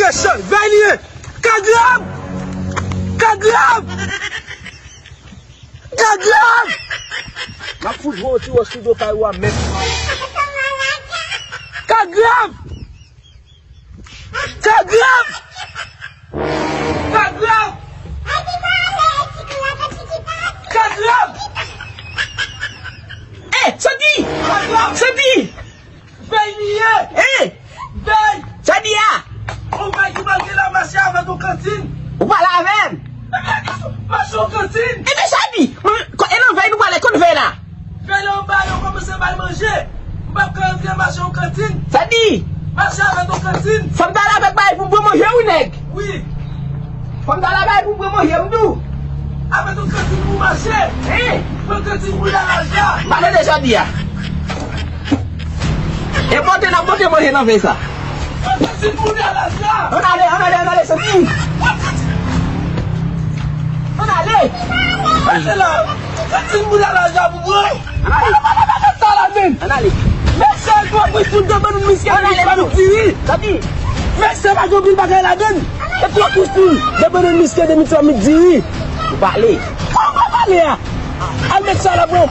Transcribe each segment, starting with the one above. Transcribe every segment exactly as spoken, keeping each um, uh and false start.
Mesye, vèy li ye! Ka grav! Ka grav! Ka grav! M ap fout voye yon ti wòch sou do kay ou a, mèt. Ka grav! Ka grav! Ka grav! Ka grav! Eh, Santi! Ka grav! Santi! Vèy li ye! Eh! Vèy! Sa di a? On vèy ki manke la mache avèk on kantin. Ou pale avè m? Mache on kantin. Ebyen sa di, e nan vèy nou pale, kot vèy la? Vèy la anba, yo kòmanse bay manje. M p ap ka antre mache on kantin. Sa di? Mache avèk on kantin. Fò m t al avèk bagay pou m pran manje wi nèg. Wi. Fò m t al avèk bagay pou m pran manje m tou. Avèk on kantin pou mache. Hein? Pran kantin pou laj la. M pa tande sa di a. E pote n ap pote manje nan vèy sa. Pran kantin pou laj la. Ann ale, ann ale, ann ale, Santi. Ann ale. Pase la. Kantin pou laj la pou mwen. Ann ale. Ann ale. Ann ale. Mesye, twò kwis pou de bannann miske de mitlamit diri. Sa di? Mesye, pa gen anpil bagay ladann. E twò kwis pou de bannann miske de mitlamit diri. Ou pale. Ou pa pale a. Al met sa la, bro.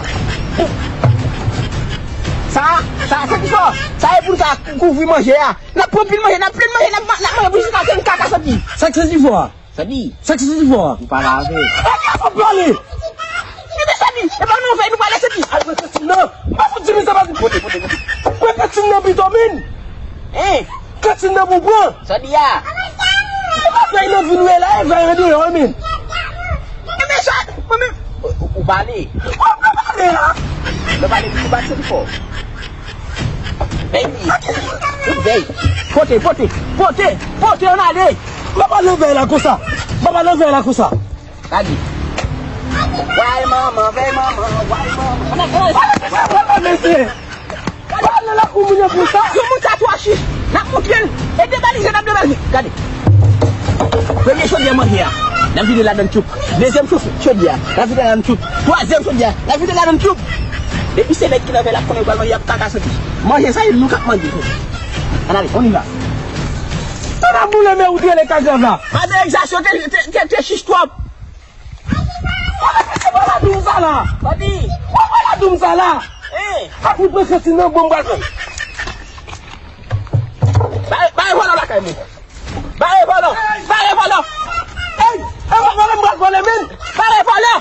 Sa, sa, se ki sa? Sa e pou n ka kouvri manje a. N ap pran pil manje, n ap plen manje, n ap, n ap manje pou jiskaske n kaka Santi. Sa k santi fò a? Santi. Sa k santi fò a? Ou pale avè. E kè sa pale? Ebyen Santi, e pa nou fè, nou pale Santi. Al pran kantin nan. M pa fout di misye pa di. Pote, pote, pote. Pran kantin nan pito, min. Hein? Kantin nan pou pran. Sa di a? Ou pa fè nan vin wè la, e vè yon deyò, min. Ebyen sa, mwen menm. Ou, ou, ou pale. Ou pa pale a. Lè pale, ou pale Santi fò. Vèy li. Vèy. Pote, pote, pote, pote, ann ale. M pa pale vèy la konsa. M pa pale vèy la konsa. Gade. Way manman, vèy manman, way manman. Ann ale, ann ale, mesye. Gade, ann ale lakou moun yo konsa. Yon moun sa twa chich. N ap montre l. E debalize, n ap debalize. Gade. Premye chodyè manje a. N ap vide ladann tchoup. Dezyèm cho-, chodyè a. N ap vide ladann tchoup. Twazyèm chodyè a. N ap vide ladann tchoup. Depi se nèg ki nan vèy la konnen pral manje, y ap kaka Santi. Manje sa, e nou k ap manje. Ann ale, on y va. Tande boule men ou te rele ka grav la. Madan egzasyon te, te, te, te chich twòp. Wè pa ladoum sa la. Papi. Wè pa ladoum sa la. Hein. Ak ou pran kantin nan bon m pral pran. Bare, bare vòlò lakay mwen. Bare vòlò. Bare vòlò. Ey, e pa vòlò m pral vòlè menm. Bare vòlò.